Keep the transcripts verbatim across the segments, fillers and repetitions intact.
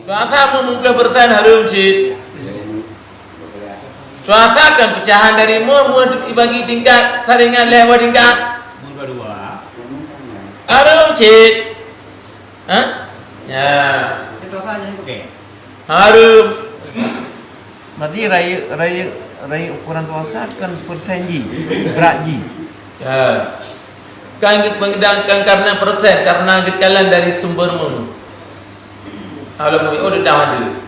Tuasa meuh lima puluh persen hareuem cit. Tuasa kan pecahan dari meuh, meuh dibagi tingkat, saringan lhèe boh tingkat. Hareuem cit. Hah? Ya. Hareuem. Berarti rayeuk, rayeuk, rayeuk ukuran tuasa kan persen jih, brat jih. Ya. Kan, kan karena persen, karena geukalon dari sumber meuh. Kalau meuh, oh, dedah tu.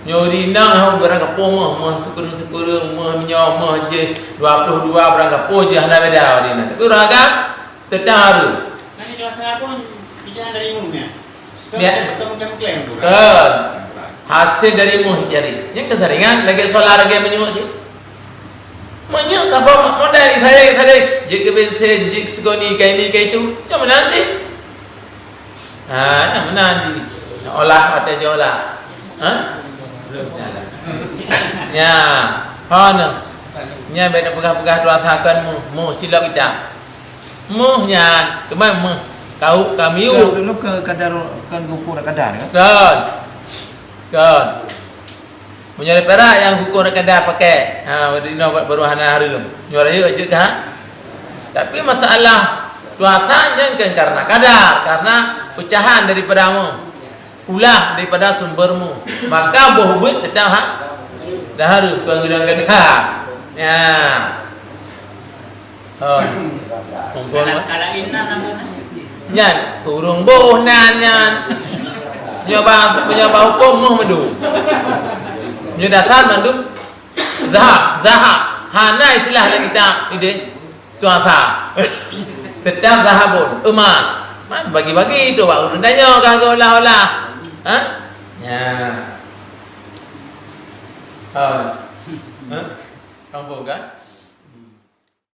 Nyoe di inong, oh, barang gapoh meuh, meuh sikureueng-sikureueng, meuh meunyoe, meuh jih dua puluh dua, barang gapoh jih hana beda di inong. Tapi ureueng agam, teutap hareuem. Kan itu rasa pun bicara dari meuh, ya? Biar. Bukan, bukan klaim tu, kan? Kan. Hasil dari meuh jari. Nyan kan saringan, lagèe solar, lagèe minyeuk sih. Meunyoe saboh modal, saya, saya, jeuet keu bensin, jeuet keu segoni, keu ini, keu itu. Nyan meunan sih. Ha, nyan meunan sih. Olah, watèe jiolah. Ha? Ya. Ha, nah. Nyan bèk tapeugah-peugah tuasa kon meuh, meuh cilok kita. Meuh nyan, teuma meuh. Kau, kamiu. Keu, keu, keu kadar, kan geuukur kadar, kan? Kon. Kon. Meunyoe lé perak nyang geuukur kadar pakai. Ha, di inoe baru hana hareuem. Nyoe rayeuk jeuet kah? Tapi masalah tuasa nyan kan karena kadar, karena pecahan daripada meuh. Ulah daripada sumber meuh. Maka boh beuet teutap ha, dah hareuem tuan gudang kadar. Ya. Oh. Mumpung, kalau, kalau inan apa? Nyan, ureueng boh nan nyan. Nyoe ba, nyoe ba huköm meuh mandum. Nyoe dasar mandum zahab, zahab. Hana istilah lé kita ideh tuasa. Teutap zahabun, emas. Man bagi-bagi tu bak ureueng tanyoe ka geuolah-olah. Ha? Nya. Ha. Ha? Kampung kan?